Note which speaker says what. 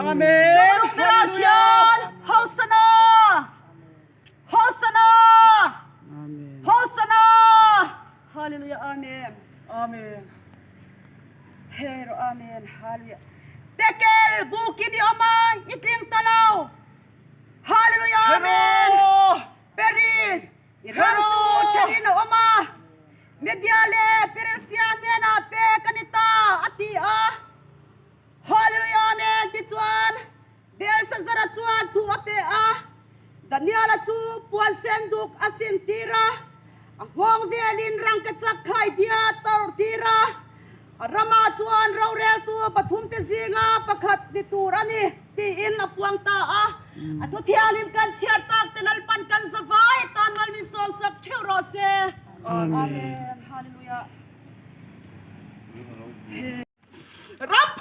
Speaker 1: Amen.
Speaker 2: Chungnung berah khian Hosana! Hosana!
Speaker 1: Amen.
Speaker 2: Hosana! Hallelujah. Amen.
Speaker 1: Amen.
Speaker 2: Hero Amen. Hallelujah. Tekel bukin i awm a, i tling ta lo. Hallelujah. Amen.
Speaker 1: Hero!
Speaker 2: Paris, i ram chu thenin a awm a, Media leh Persia hnenah pek a ni ta, a ti a. Hallelujah Amen tichuan Belshazzar-a chuan thu a pe a, Daniel-a chu puan sen duk a sin tir a, a nghawng velin rangkachak khaidia tawrh tir a, a ramah chuan roreltu pathumte zinga pakhat ni tur a ni tiin a puang ta a. A thuthianglim kan chhiar tak te Lalpan kan zavai tan mal min sawmsak theuh rawh se. Amen. Hallelujah. Ram.